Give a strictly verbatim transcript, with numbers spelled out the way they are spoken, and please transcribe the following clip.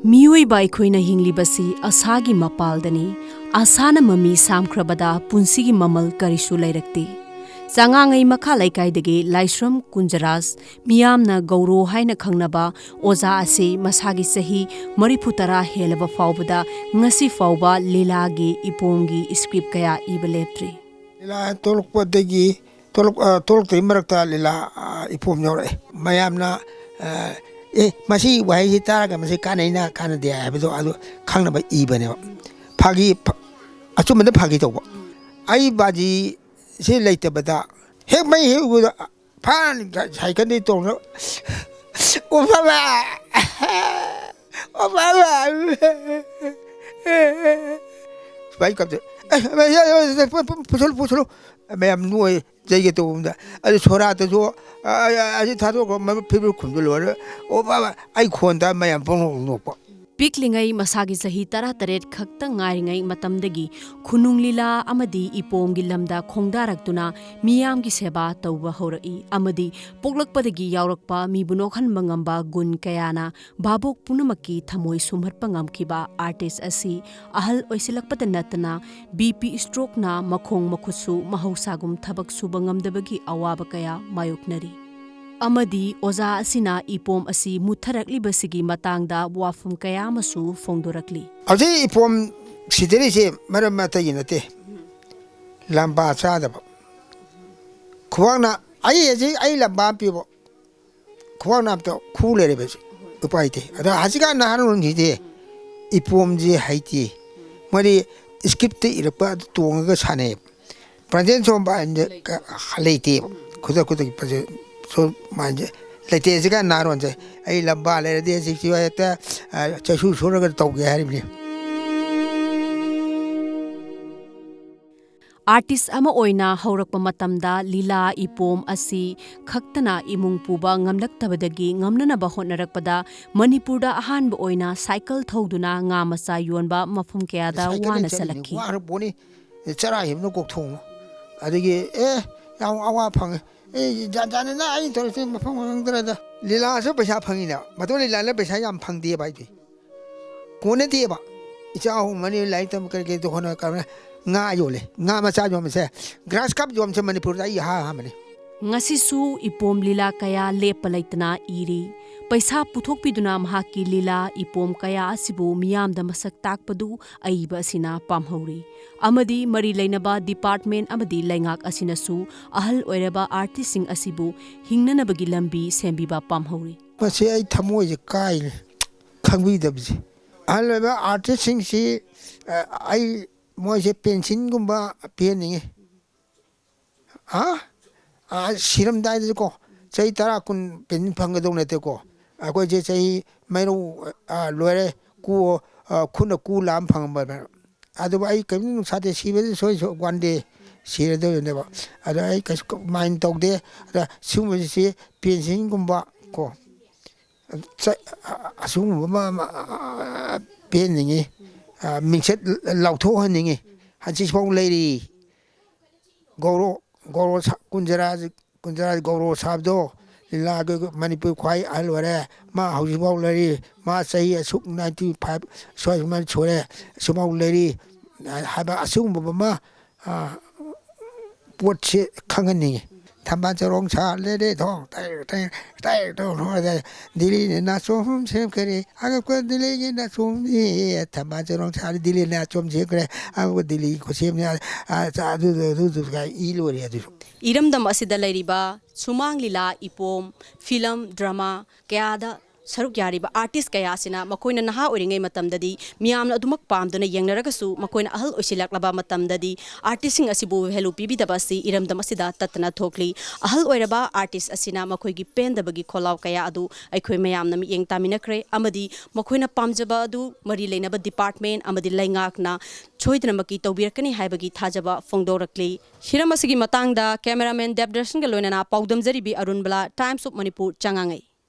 ꯃꯤꯑꯣꯏꯕ ꯑꯩꯈꯣꯏꯅ ꯍꯤꯡꯂꯤꯕꯁꯤ ꯑꯁꯥꯒꯤ ꯃꯄꯥꯜꯗꯅꯤ꯫ ꯑꯁꯥꯅ ꯃꯃꯤ ꯁꯥꯝꯈ꯭ꯔꯕꯗ ꯄꯨꯟꯁꯤꯒꯤ ꯃꯃꯜ ꯀꯔꯤꯁꯨ ꯂꯩꯔꯛꯇꯦ꯫ ꯆꯉꯥꯡꯉꯩ ꯃꯈꯥ ꯂꯩꯀꯥꯏꯗꯒꯤ ꯂꯥꯏꯁ꯭ꯔꯝ ꯀꯨꯟꯖꯔꯥꯖ, ꯃꯤꯌꯥꯝꯅ ꯒꯧꯔꯣ ꯍꯥꯏꯅ ꯈꯪꯅꯕ ꯑꯣꯖꯥ ꯑꯁꯤ ꯃꯁꯥꯒꯤ ꯆꯍꯤ ꯃꯔꯤꯐꯨ ꯇꯔꯥ ꯍꯦꯜꯂꯕ ꯐꯥꯎꯕꯗ ꯉꯁꯤ ꯐꯥꯎꯕ ꯂꯤꯂꯥꯒꯤ ꯏꯄꯣꯝꯒꯤ ꯁ꯭ꯀ꯭ꯔꯤꯞ ꯀꯌꯥ ꯏꯕ ꯂꯦꯞꯇ꯭ꯔꯤ꯫ ꯂꯤꯂꯥ ꯊꯣꯛꯂꯛꯄꯗꯒꯤ ꯊꯣꯛꯂꯛ-, ꯑ, ꯊꯣꯛꯂꯛꯇ꯭ꯔꯤ ꯃꯔꯛꯇ ꯂꯤꯂꯥ, ꯑ, ꯏꯄꯣꯝ ꯌꯥꯎꯔꯛꯑꯦ꯫ ꯃꯌꯥꯝꯅ, ꯑ, "ꯑꯦ, ꯃꯁꯤ ꯋꯥꯍꯩꯁꯤ ꯇꯥꯔꯒ ꯃꯁꯤ ꯀꯥꯟꯅꯩꯅ ꯀꯥꯟꯅꯗꯦ ꯍꯥꯏꯕꯗꯣ ꯑꯗꯨ ꯈꯪꯅꯕ ꯏꯕꯅꯦꯕ꯫ ꯐꯥꯒꯤ, ꯐ-, ꯑꯆꯨꯝꯕꯗ ꯐꯥꯒꯤ ꯇꯧꯕ꯫ ꯑꯩ ꯕꯥꯖꯤꯁꯤ ꯂꯩꯇꯕꯗ ꯍꯦꯛ ꯃꯩ ꯍꯦꯛ ꯎꯕꯗ ꯐꯥꯅ ꯁꯥꯏꯀꯜꯗꯒꯤ ꯇꯣꯡꯅ, "ꯑꯣ ꯕꯥꯕꯥ! ꯑꯣ ꯕꯥꯕꯥ!" ꯁꯨꯃꯥꯏꯅ ꯀꯞꯇꯣꯏ꯫ "ꯑꯦ, ꯑꯦ, ꯑꯦ, ꯑꯦ, ꯄꯨ-, ꯄꯨ-, ꯄꯨꯁꯜꯂꯨ, ꯄꯨꯁꯜꯂꯨ!" ꯃꯌꯥꯝ ꯅꯣꯛꯑꯦ, ꯆꯩꯒꯦ ꯇꯧꯕꯗ꯫ ꯑꯗꯨ ꯁꯣꯔꯥꯠꯇꯁꯨ, "ꯑ, ꯑ, ꯑꯁꯤ ꯊꯥꯗꯣꯛꯈ꯭ꯔꯣ, ꯃꯔꯨꯞ ꯐꯤꯕꯨ ꯈꯨꯝꯖꯤꯜꯂꯣ" ꯍꯥꯏꯔ, "ꯑꯣ ꯕꯥꯕꯥ!" ꯑꯩ ꯈꯣꯟꯗ ꯃꯌꯥꯝ ꯄꯪꯅꯣꯛ ꯅꯣꯛꯄ꯫ ꯄꯤꯛꯂꯤꯉꯩ ꯃꯁꯥꯒꯤ ꯆꯍꯤ ꯇꯔꯥꯇꯔꯦꯠ ꯈꯛꯇ ꯉꯥꯏꯔꯤꯉꯩ ꯃꯇꯝꯗꯒꯤ ꯈꯨꯅꯨꯡ ꯂꯤꯂꯥ ꯑꯃꯗꯤ ꯏꯄꯣꯝꯒꯤ ꯂꯝꯗ ꯈꯣꯡꯗꯥꯔꯛꯇꯨꯅ ꯃꯤꯌꯥꯝꯒꯤ ꯁꯦꯕꯥ ꯇꯧꯕ ꯍꯧꯔꯛꯏ ꯑꯃꯗꯤ ꯄꯣꯛꯂꯛꯄꯗꯒꯤ ꯌꯥꯎꯔꯛꯄ ꯃꯤꯕꯨ ꯅꯣꯛꯍꯟꯕ ꯉꯝꯕ ꯒꯨꯟ ꯀꯌꯥꯅ ꯚꯥꯕꯣꯛ ꯄꯨꯝꯅꯃꯛꯀꯤ ꯊꯃꯣꯏ ꯁꯨꯝꯍꯠꯄ ꯉꯝꯈꯤꯕ ꯑꯥꯔꯇꯤꯁ ꯑꯁꯤ ꯑꯍꯜ ꯑꯣꯏꯁꯤꯜꯂꯛꯄꯗ ꯅꯠꯇꯅ ꯕꯤ ꯄꯤ ꯁ꯭ꯇ꯭ꯔꯣꯛꯅ ꯃꯈꯣꯡ ꯃꯈꯨꯠꯁꯨ ꯃꯍꯧꯁꯥꯒꯨꯝ ꯊꯕꯛ ꯁꯨꯕ ꯉꯝꯗꯕꯒꯤ ꯑꯋꯥꯕ ꯀꯌꯥ ꯃꯥꯌꯣꯛꯅꯔꯤ꯫ ꯑꯃꯗꯤ ꯑꯣꯖꯥ ꯑꯁꯤꯅ ꯏꯄꯣꯝ ꯑꯁꯤ ꯃꯨꯠꯊꯔꯛꯂꯤꯕꯁꯤꯒꯤ ꯃꯇꯥꯡꯗ ꯋꯥꯐꯝ ꯀꯌꯥ ꯑꯃꯁꯨ ꯐꯣꯡꯗꯣꯔꯛꯂꯤ꯫ ꯍꯧꯖꯤꯛ ꯏꯄꯣꯝ ꯁꯤꯗꯔꯤꯁꯦ ꯃꯔꯝ ꯑꯇꯩꯒꯤ ꯅꯠꯇꯦ, ꯂꯝꯕꯥ ꯆꯥꯗꯕ꯫ ꯈꯨꯕꯥꯛꯅ, ꯑꯩ ꯍꯧꯖꯤꯛ ꯑꯩ ꯂꯝꯕꯥ ꯑꯃ ꯄꯤꯕ, ꯈꯨꯕꯥꯛ ꯅꯥꯞꯇ ꯈꯨ ꯂꯩꯔꯦꯕ ꯍꯧꯖꯤꯛ꯫ ꯎꯄꯥꯏ ꯂꯩꯇꯦ꯫ ꯑꯗ ꯍꯧꯖꯤꯛꯀꯥꯟ ꯅꯍꯥꯔꯣꯟꯁꯤꯗꯤ ꯏꯄꯣꯝꯁꯦ ꯍꯩꯇꯦ꯫ ꯃꯣꯏꯗꯤ ꯁ꯭ꯀ꯭ꯔꯤꯞꯇ ꯏꯔꯛꯄ ꯑꯗꯨ ꯇꯣꯡꯉꯒ ꯁꯥꯟꯅꯩꯌꯦꯕ꯫ ꯄ꯭ꯔꯖꯦꯟ ꯁꯣꯝꯕ ꯍꯥꯏꯕꯁꯦ ꯀ-, ꯂꯩꯇꯦꯕ꯫ ꯈꯨꯗꯛ ꯈꯨꯗꯛꯀꯤ ꯄ꯭ꯔꯖꯦꯟ ꯁꯣꯝꯕ ꯍꯥꯏꯕꯁꯦ ꯂꯩꯇꯦ꯫ ꯍꯧꯖꯤꯛꯀꯥꯟ ꯅꯍꯥꯔꯣꯟꯁꯦ ꯑꯩ ꯂꯝꯕꯥ ꯂꯩꯔꯗꯤ ꯍꯧꯖꯤꯛꯁꯤ ꯍꯦꯛꯇ, ꯑ, ꯆꯩꯁꯨ ꯁꯨꯔꯒ ꯇꯧꯒꯦ ꯍꯥꯏꯔꯤꯕꯅꯤ꯫ ꯑꯥꯔꯇꯤꯁ ꯑꯃ ꯑꯣꯏꯅ ꯍꯧꯔꯛꯄ ꯃꯇꯝꯗ ꯂꯤꯂꯥ ꯏꯄꯣꯝ ꯑꯁꯤ ꯈꯛꯇꯅ ꯏꯃꯨꯡ ꯄꯨꯕ ꯉꯝꯂꯛꯇꯕꯗꯒꯤ ꯉꯝꯅꯅꯕ ꯍꯣꯠꯅꯔꯛꯄꯗ ꯃꯅꯤꯄꯨꯔꯗ ꯑꯍꯥꯟꯕ ꯑꯣꯏꯅ ꯁꯥꯏꯀꯜ ꯊꯧꯗꯨꯅ ꯉꯥ ꯃꯆꯥ ꯌꯣꯟꯕ ꯃꯐꯝ ꯀꯌꯥꯗ ꯁꯥꯏꯀꯜꯗ ꯋꯥꯅ ꯆꯠꯂꯤꯅꯤ, ꯆꯠꯂꯛꯈꯤ꯫ ꯋꯥꯔꯄꯣꯠꯅꯤ꯫ ꯆꯔꯥ ꯍꯦꯟꯕꯅ ꯀꯣꯛ ꯊꯣꯡꯕ꯫ ꯑꯗꯒꯤ, ꯑꯦ, ꯌꯥꯝ ꯑꯋꯥ ꯐꯪꯉꯦ꯫ ꯑꯦ, ꯖꯥꯠ ꯖꯥꯠꯅꯤꯗ ꯑꯩ ꯇꯧꯔꯤꯁꯦ, ꯃꯐꯝ ꯈꯪꯗ꯭ꯔꯦꯗ꯫ ꯂꯤꯂꯥꯁꯨ ꯄꯩꯁꯥ ꯐꯪꯉꯤꯅꯦ꯫ ꯃꯗꯨ ꯂꯤꯂꯥꯅ ꯄꯩꯁꯥ ꯌꯥꯝ ꯐꯪꯗꯦꯕ ꯑꯩꯗꯤ꯫ ꯀꯣꯟꯅꯗꯦꯕ꯫ ꯏꯆꯥ ꯑꯍꯨꯝ ꯑꯅꯤ ꯂꯥꯏꯔꯤꯛ ꯇꯝꯕ ꯀꯔꯤ ꯀꯔꯤ ꯍꯣꯠꯅ ꯀꯔꯝꯅ ꯉꯥ ꯌꯣꯜꯂꯦ꯫ ꯉꯥ ꯃꯆꯥ ꯌꯣꯟꯕꯁꯦ, grass carp ꯌꯣꯟꯕꯁꯦ ꯃꯅꯤꯄꯨꯔꯗ ꯑꯩ ꯑꯍꯥꯟꯕꯅꯤ꯫ ꯉꯁꯤꯁꯨ ꯏꯄꯣꯝ ꯂꯤꯂꯥ ꯀꯌꯥ ꯂꯦꯞꯄ ꯂꯩꯇꯅ ꯏꯔꯤ꯫ ꯄꯩꯁꯥ ꯄꯨꯊꯣꯛꯄꯤꯗꯨꯅ ꯃꯍꯥꯛꯀꯤ ꯂꯤꯂꯥ ꯏꯄꯣꯝ ꯀꯌꯥ ꯑꯁꯤꯕꯨ ꯃꯤꯌꯥꯝꯗ ꯃꯁꯛ ꯇꯥꯛꯄꯗꯨ ꯑꯏꯕ ꯑꯁꯤꯅ ꯄꯥꯝꯍꯧꯔꯤ꯫ ꯑꯃꯗꯤ ꯃꯔꯤ ꯂꯩꯅꯕ department ꯑꯃꯗꯤ ꯂꯩꯉꯥꯛ ꯑꯁꯤꯅꯁꯨ ꯑꯍꯜ ꯑꯣꯏꯔꯕ artistꯁꯤꯡ ꯑꯁꯤꯕꯨ ꯍꯤꯡꯅꯅꯕꯒꯤ ꯂꯝꯕꯤ ꯁꯦꯝꯕꯤꯕ ꯄꯥꯝꯍꯧꯔꯤ꯫ ꯃꯁꯤ ꯑꯩ ꯊꯃꯣꯏꯁꯦ ꯀꯥꯏꯔꯦ, ꯈꯪꯕꯤꯗꯕꯁꯦ꯫ ꯑꯍꯜ ꯑꯣꯏꯕ artistꯁꯤꯡꯁꯤ, ꯑ, ꯑꯩ ꯃꯣꯏꯁꯦ pensionꯒꯨꯝꯕ ꯄꯤꯍꯟꯅꯤꯡꯉꯤ꯫ ꯍꯥ? ꯑ, ꯁꯤꯔꯝꯗꯥꯏꯗꯁꯨꯀꯣ, ꯆꯍꯤ ꯇꯔꯥ ꯀꯨꯟ pension ꯐꯪꯒꯗꯧ ꯅꯠꯇꯦꯀꯣ꯫ ꯑꯩꯈꯣꯏꯁꯦ ꯆꯍꯤ ꯃꯩꯔꯧ, ꯑ, ꯂꯣꯏꯔꯦ, ꯀꯨ, ꯑ, ꯈꯨꯠꯅ ꯀꯨ ꯂꯥꯝ ꯐꯪꯉꯝꯕ꯫ ꯑꯗꯨꯕꯨ ꯑꯩ ꯀꯔꯤꯝꯇ ꯅꯨꯡꯁꯥꯗꯦ, ꯁꯤꯕꯗꯤ ꯁꯣꯏ ꯁꯣꯏ one day ꯁꯤꯔꯗꯣꯏꯅꯦꯕ꯫ ꯑꯗꯣ ꯑꯩ ꯀꯩꯁꯨ mind ꯇꯧꯗꯦ꯫ ꯑꯗ ꯁꯤꯒꯨꯝꯕꯁꯤ pensionꯒꯨꯝꯕ ꯀꯣ, ꯆ-, ꯑꯁꯤꯒꯨꯝꯕ ꯑꯃ, ꯑꯃ, ꯄꯤꯍꯟꯅꯤꯡꯉꯤ, ꯑ, ꯃꯤꯡꯆꯠ ꯂꯥꯎꯊꯣꯛꯍꯟꯅꯤꯡꯉꯤ꯫ ꯍꯧꯖꯤꯛꯐꯥꯎ ꯂꯩꯔꯤ꯫ ꯒꯧꯔꯣ-, ꯒꯧꯔꯣ ꯁꯥ-, ꯀꯨꯟꯖꯔꯥ, ꯀꯨꯟꯖꯔꯥ ꯒꯧꯔꯣ ꯁꯥꯕꯗꯣ, ꯂꯤꯂꯥꯒꯤ ꯃꯅꯤꯄꯨꯔ ꯈ꯭ꯋꯥꯏ ꯑꯍꯜ ꯑꯣꯏꯔꯦ꯫ ꯃꯥ ꯍꯧꯖꯤꯛꯐꯥꯎ ꯂꯩꯔꯤ꯫ ꯃꯥ ꯆꯍꯤ ꯑꯁꯨꯛ ninety five ꯁ꯭ꯋꯥꯏ ꯁꯨꯃꯥꯏꯅ ꯁꯨꯔꯦ, ꯑꯁꯨꯛꯐꯥꯎ ꯂꯩꯔꯤ ꯍꯥꯏꯕ ꯑꯁꯤꯒꯨꯝꯕ ꯑꯃ, ꯑ, ꯄꯣꯠꯁꯦ ꯈꯪꯍꯟꯅꯤꯡꯉꯤ꯫ ꯊꯝꯕꯥꯜ ꯆꯔꯣꯡ ꯁꯥꯠꯂꯦꯔꯦ ꯊꯣꯡ, ꯇꯥꯏ, ꯇꯥꯏ, ꯇꯥꯏ, ꯇꯧ, ꯇꯧ, ꯇꯧ, ꯗꯤꯜꯂꯤꯅ ꯅꯥꯆꯣꯝ ꯁꯦꯝꯈꯔꯦ, ꯑꯉꯛꯄ ꯗꯤꯜꯂꯤꯒꯤ ꯅꯥꯆꯣꯝꯅꯤ, ꯊꯝꯕꯥꯜ ꯆꯔꯣꯡ ꯁꯥꯠꯂꯦ, ꯗꯤꯜꯂꯤꯅ ꯅꯥꯆꯣꯝ ꯁꯦꯝꯈꯔꯦ, ꯑꯉꯛꯄ ꯗꯤꯜꯂꯤꯒꯤ ꯈꯨꯠꯁꯦꯝꯅꯤ, ꯑ, ꯑꯗꯨ, ꯑꯗꯨ, ꯑꯗꯨ, ꯑꯗꯨ, ꯏ ꯂꯣꯏꯔꯦ ꯑꯗꯨꯁꯨ꯫ ꯏꯔꯝꯗꯝ ꯑꯁꯤꯗ ꯂꯩꯔꯤꯕ ꯁꯨꯃꯥꯡ ꯂꯤꯂꯥ, ꯏꯄꯣꯝ, film, drama ꯀꯌꯥꯗ ꯁꯔꯨꯛ ꯌꯥꯔꯤꯕ artist ꯀꯌꯥ ꯑꯁꯤꯅ ꯃꯈꯣꯏꯅ ꯅꯍꯥ ꯑꯣꯏꯔꯤꯉꯩ ꯃꯇꯝꯗꯗꯤ ꯃꯤꯌꯥꯝꯅ ꯑꯗꯨꯃꯛ ꯄꯥꯝꯗꯨꯅ ꯌꯦꯡꯅꯔꯒꯁꯨ, ꯃꯈꯣꯏꯅ ꯑꯍꯜ ꯑꯣꯏꯁꯤꯜꯂꯛꯂꯕ ꯃꯇꯝꯗꯗꯤ artistꯁꯤꯡ ꯑꯁꯤꯕꯨ value ꯄꯤꯕꯤꯗꯕ ꯑꯁꯤ ꯏꯔꯝꯗꯝ ꯑꯁꯤꯗ ꯇꯠꯇꯅ ꯊꯣꯛꯂꯤ꯫ ꯑꯍꯜ ꯑꯣꯏꯔꯕ artist ꯑꯁꯤꯅ ꯃꯈꯣꯏꯒꯤ ꯄꯦꯟꯗꯕꯒꯤ ꯈꯣꯜꯂꯥꯎ ꯀꯌꯥ ꯑꯗꯨ ꯑꯩꯈꯣꯏ ꯃꯌꯥꯝꯅ ꯃꯤꯠꯌꯦꯡ ꯇꯥꯃꯤꯟꯅꯈ꯭ꯔꯦ, ꯑꯃꯗꯤ ꯃꯈꯣꯏꯅ ꯄꯥꯝꯖꯕ ꯑꯗꯨ ꯃꯔꯤ ꯂꯩꯅꯕ department ꯑꯃꯗꯤ ꯂꯩꯉꯥꯛꯅ ꯁꯣꯏꯗꯅꯃꯛꯀꯤ ꯇꯧꯕꯤꯔꯛꯀꯅꯤ ꯍꯥꯏꯕꯒꯤ ꯊꯥꯖꯕ ꯐꯣꯡꯗꯣꯔꯛꯂꯤ꯫ ꯍꯤꯔꯝ ꯑꯁꯤꯒꯤ ꯃꯇꯥꯡꯗ cameraman ꯗꯦꯕꯗꯔꯁꯟꯒ ꯂꯣꯏꯅꯅ ꯄꯥꯎꯗꯝꯖꯔꯤꯕꯤ ꯑꯔꯨꯟꯕꯂꯥ, Times of Manipur, ꯆꯉꯥꯡꯉꯩ꯫